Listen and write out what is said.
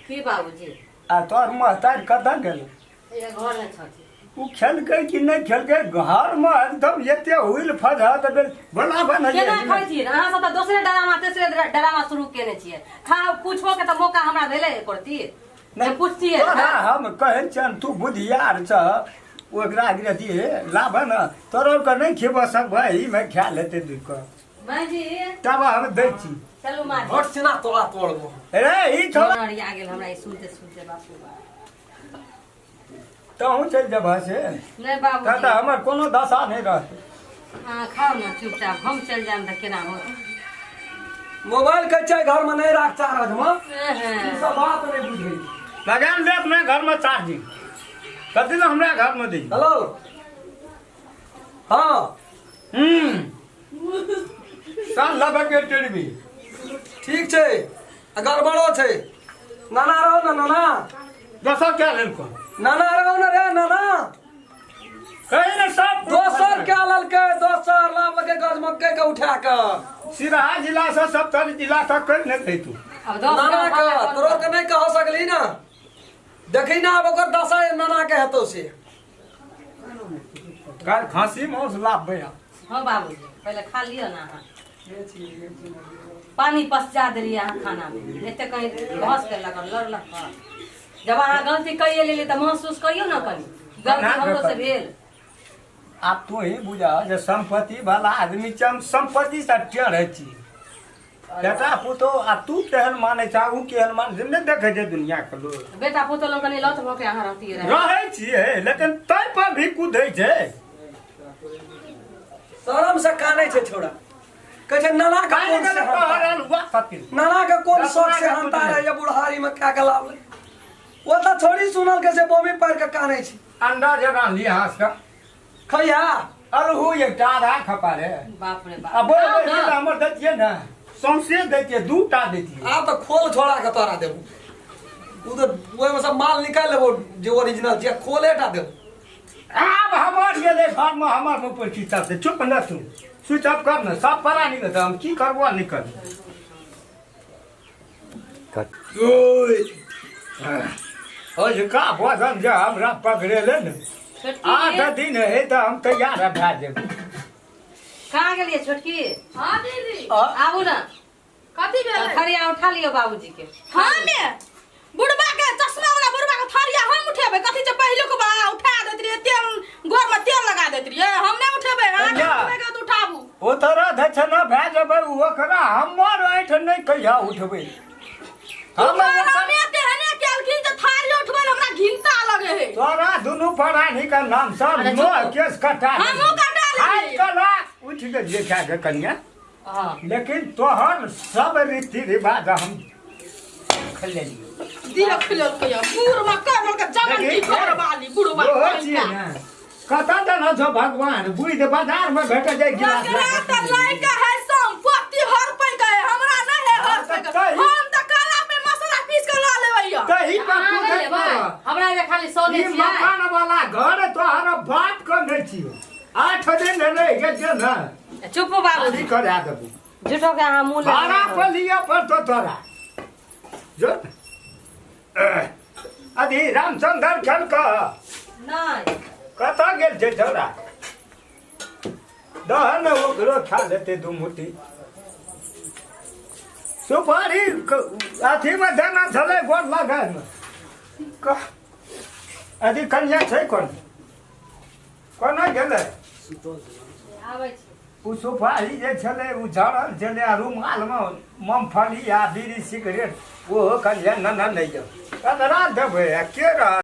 की बाबूजी? आ तोहर महतारि कतऽ गेलै? ये घर में छथि। ओ खेलकै कि नहि खेलकै? घरमे एकदम एते हुइल फजहत भेल बोलाबऽ ने। केना खाइ छी अहाँ सब? तऽ दोसरे ड्रामा, तेसरे ड्रामा शुरू केने छियै। खा पूछबो के तऽ मौका हमरा भेलै एको रत्ती जे पुछतियै? तोरा हम कहै छियनि, तू बुधियार छह, ओकरा दिहे लाबऽ ने। तोरो के नहि खेबऽ सकबै, एहिमे खा लेतै दुइ कऽ। माँ जी, तब हम दै छी। चलू माँ जी। भट सिना तोड़ा तोड़बो। रे ई छोड़ा। मन अरिया गेल हमरा ई सुनते सुनते। बापू बाप। तहूँ चलि जेबह से? नहि बाबू। तऽ हमर कोनो दशा नहि रहतै। अहाँ खाउ ने चुपचाप, हम चलि जायब तऽ केना होत? मोबाइल के छै घर में नहीं राख चार्ज में। ई सब बात नहीं बुझे। लगा ले अपने घरमे चार्जिंग, कथी लए हमरा घरमे दै? हेलो, हाँ। हम्म साल लबे के टेढ़बी। ठीक छै आ गड़बड़ो छै। नाना रहो ना नाना। दोसर क्या लेलको? नाना रहो ना रे नाना। कही ने सब। दोसर क्या ललकै? दोसर लाभ लगे गज मक्के के उठा के। सिरहा जिला से सप्तरी जिला तक कहि नहि दै तू। अब दस नाना गाँव के वाला तोरो के नहीं कह सकली ना। देखी ना, आब ओकर दशा नाना के हेतौ से। काल्हि खाँसी मांस लाबबै हम। हाँ बाबूजी, पहिले खा लिअ ने। अहाँ पानी पसजा देलियै अहाँ खानामे, एते कहीं बहस केलक और लड़लक। हँ, जब अहाँ गलती कइए लेलियै तऽ महसूस करियौ ने कनी, गलती हमरो से भेल। आब तू ही बुझा जे संपत्ति वाला आदमी छै, हम संपत्ति से टेढ़ छी। बेटा पुतोह आ तू केहन मानै छ, उ केहन मानै छै, नहि देखै छै दुनिया के लोग। बेटा पुतोह लग कनी लत भऽ के अहाँ रहतियै रहए। रहै छियै, लेकिन तै पर भी कुदै छै। शरम से कानै छै छोड़ा। कहै छै नाना के काहे कोन गेलै सेहनता तोहर अलुआ सतिन? नाना के कोन दसमा शौक के सेहनता पुतली। रहैया बुढ़ारी में क्या के लाभ ले। ओ तऽ छोड़ी सुनल के से बोमी पारि के कानै छै। अंडा जे रान्हली हाँस के। खैया। अरहू एकटा आधा खपा रे। बाप रे बाप। आ बोल। खाउ ने। हमर दैतियै ने, सौंसे दैतियै, दूटा दैतियै। आब तऽ खोल छोड़ा के तोरा देबू। उ तऽ ओहिमे सब माल निकालि लेबो जे ओरिजिनल छै, खोले टा देबू। आब हमर गेलै घरमे, हमर मुँह पर की चलतै? चुप न तू, स्विच ऑफ कर ने। सब पड़ा नहीं तऽ हम की करबो आ नहि करबो। ओय अजुका भोजन जे हमरा पकड़ेले ने। छोटकी। 8 दिन है तऽ हम तैयार भए जेबै। कहाँ गेलियै छोटकी? हाँ दीदी। आबू ने। कथी भेलै? थरिया उठा लियौ बाबूजी के। हमे बुढ़बा के, चश्मा वाला बुढ़बा के थरिया हम उठेबै? कथी छै, पहिलुक बा उठा दैत रहियै, तेल गोर में तेल लगा दैत रहियै। हम नहि उठेबै। अहाँ कहिया? उठेबै तऽ उठाबू। ओ तरह धै छै ने भए जेबै ओ, ओकरा हमर ऐठ नहि कहिया उठबै हम। हमे तेहने केलखिन जे थारी उठबै लए हमरा घिनता लगे है। तोरा दुनू प्राणी के नाम सब अरे नो चुप। केस कटा। हमहूँ कटा लेलियै। खाइ कला उठि गेलियै खा के कनिया। हाँ। लेकिन तोहर सब रीति रिवाज हम देख लेलियै। देख लेलकै बूढ़ में कर के जमन की घर वाली बुढ़वा। ओहो छियै ने, कतऽ देना छौ भगवान बुझि, बाजार में भेट जाय गिलास। ओकरा तऽ लइका है, संपत्ति हर पे के हमरा नहीं है हर पे के। हम तऽ काला पे मसाला पीस के ला लेबै या। तही पर अहाँ तू नहि देख लेबै? न। हमरा जे खाली सौदे ई छियै। मकान वाला घर तोहर बाप के नहि छियौ। 8 दिन रहि गेल छै ने। चुप बाबूजी। शादी करा देबू। झूठो के अहाँ मुँह भाड़ा लगा। पर लिअ पड़तो तोरा। जो अभी रामचंद्र खेल कऽ। नहि। कतऽ गेल छै छौड़ा? दह ने, ओकरो खा लेतै दू मुट्ठी। सुपारी अथीमे देना छलै गोर लगायमे। अथी कनिया छै, कोन कोना गेलै? आबै छी। ओ सुपारी जे छलै ओ झड़ल छलै, आ रुमालमे मूँगफली आ बीड़ी सिगरेट। ओहो कनिया नना नहि जाउ, ककरा देबै आ के रहत?